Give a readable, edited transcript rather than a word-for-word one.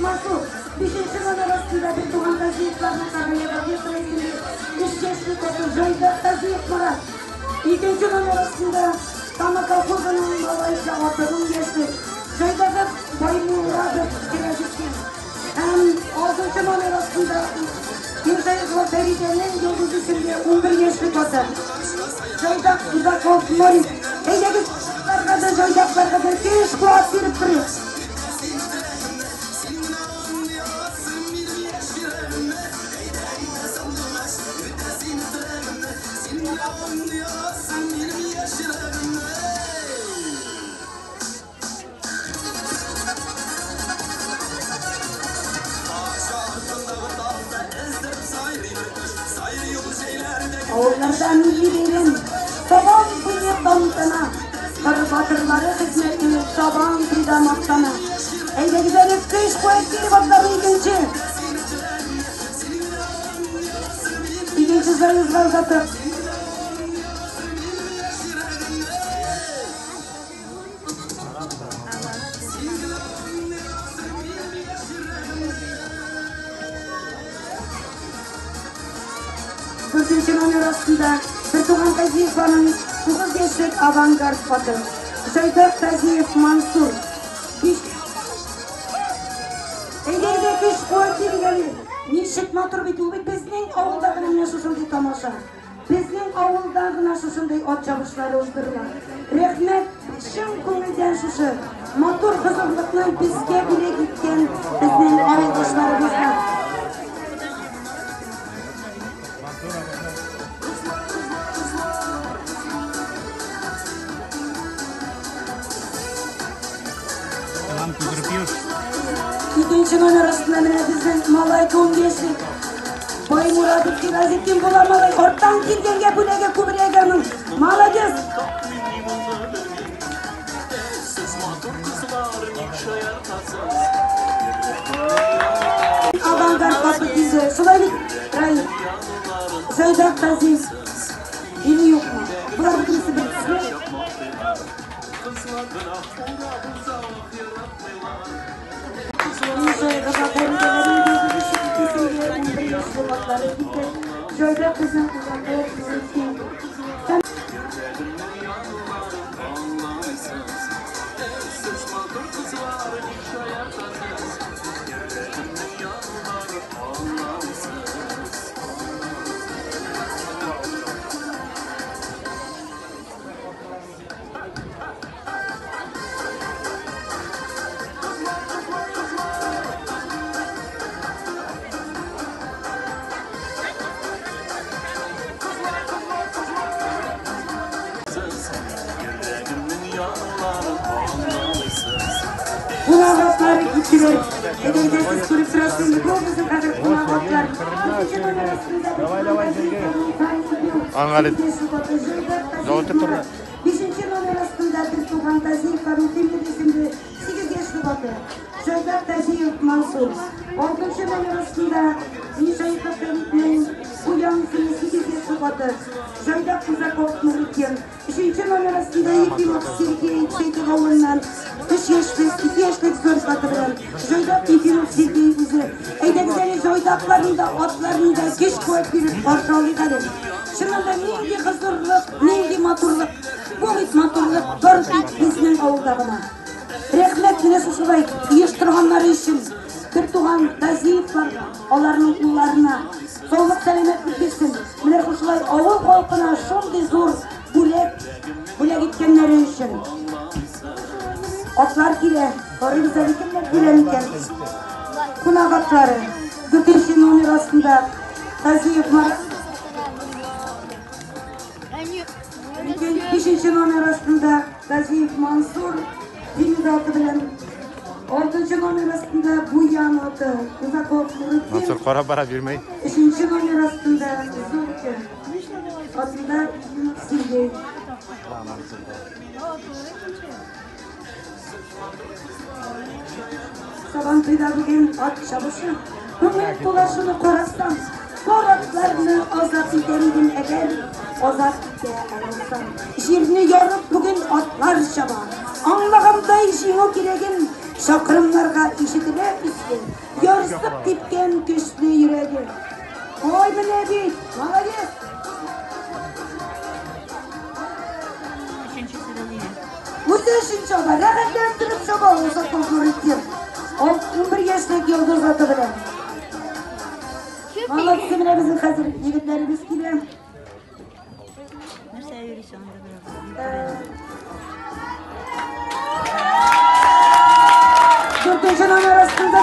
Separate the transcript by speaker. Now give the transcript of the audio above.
Speaker 1: Мансур. Бишенче номер астында бертуган Тазиевларның Кагалева Петра исемле өч яшьлек аты Җайдак Тазиев Марат. Икенче номер астында Кама колхозының малайча аты 10 яшьлек Җайдагов Баймурадов Сираҗетдин. Һәм алтынчы номер астында Мирзаевова Фәридәнең Йолдыз исемле 11 яшьлек аты Җайдак Кузаков Морис. Әйдәгез, атларга да, җайдакларга да көч, куәт биреп торыйк. Авылларда милли бәйрәм, Сабан туе тантана. Кыр батырлары хезмәте Сабан туйда мактана. Әйдәгез әле көч куәт биреп атларны икенче. Икенче заездга озатып. Дүртенче номер астында Бертуган Тазиеваның 9 яшьлек авангард аты. Жайдак Тазиев Мансур. Биш Әйдәгез көч куәт бирик әле. Ничек матур бит ул бит безнең авылда гына менә шушындый тамаша. Безнең авылда гына шушындый ат чабышлары уздырыла. Рәхмәт чын күңелдән шушы матур хозурлыкны безгә бүләк иткән безнең авылдашларыбызга. Икенче номер астында менә безнең малай 15 яшьлек Баймурадов Сиразетдин була малай. Арттан килгәнгә бүләге күбрәк аның. Молодец!
Speaker 2: Сез матур кызлар, ник шаяртасыз?
Speaker 1: Авангард аты килде. Шулай бит, Раил? Жайдак Тазиев. Или юкмы? Болар бөтенесе бер төсле.
Speaker 2: Кызлар гына ура булса яратмыйлар.
Speaker 1: Мирзаева Фәридәләрнең Йолдыз исемле 11 яшьлек атлары килде. Жайдак безнең Кузаков Нуретдин.
Speaker 2: Йөрәгемнең януларын аңламыйсыз. Сез матур кызлар, ник шаяртасыз? Йөрәгемнең януларын аңламыйсыз. Йөрәгемнең януларын аңламыйсыз.
Speaker 1: Кунак атлары киттеләр. Әгәр сез күреп торасыз, бу безнең хәзер кунак атлар.
Speaker 3: Давай, давай, Сергей. Аңғарит. Золоты туры.
Speaker 1: Бишенче номер астында бертуган Тазиевларның Тимур исемле 8 яшьлек аты. Жайдак Тазиев Мансур. Алтынчы номер астында Мишаев Фәритнең Куян исемле 8 яшьлек аты. Жайдак Кузаков Нуретдин. Өченче номер астында Ефимов Сергей Сәйтек авылыннан 3 яшьлек, 2 яшьлек зур аты белән Жайдак Ефимов Сергей үзе. Әйдәгез әле жайдакларны да, атларны да көч куәт биреп каршы алыйк әле. Чыннан да нинди хозурлык, нинди матурлык. Бу бит матурлык бер тик безнең авылда гына. Рәхмәт менә шушылай оештырганнары өчен. Бертуган Тазиевларга, аларның улларына саулык сәламәтлек бирсен. Менә шушылай авыл халкына шундый зур бүләк бүләк иткәннәре өчен. Атлар килә. Карыйбыз әле кемнәр килә микән? Кунак атлары. Дүртенче номер астында Тазиев Марат. Бишенче номер астында Тазиев Мансур Демид аты белән. Алтынчы номер астында Буян аты Кузаков Нуретдин.
Speaker 3: Мансур карап бара бирмәй.
Speaker 1: Өченче номер астында Зорка атында Ефимов Сергей. Сабантуйда бүген ат чабышы. Күңел тула шуны карасам, бар атларны азат итәр идем, әгәр азат итә алсам. Җирне ярып бүген атлар чаба. Аңлагандай җиңү кирәген чакрымнарга ишетелә төсле. Сергей. Ой, менә бит, молодец.
Speaker 4: Өченчесе дә дигән.
Speaker 1: Үзе өчен чаба, рәхәтләнеп торып чаба ул Озаков Нуретдин. Ул 11 яшьлек йолдыз аты белән. Молодцы, менә безнең хәзер егетләребез килә.
Speaker 4: Нәрсә йөрисең анда берәү?
Speaker 1: Дүртенче номер астында.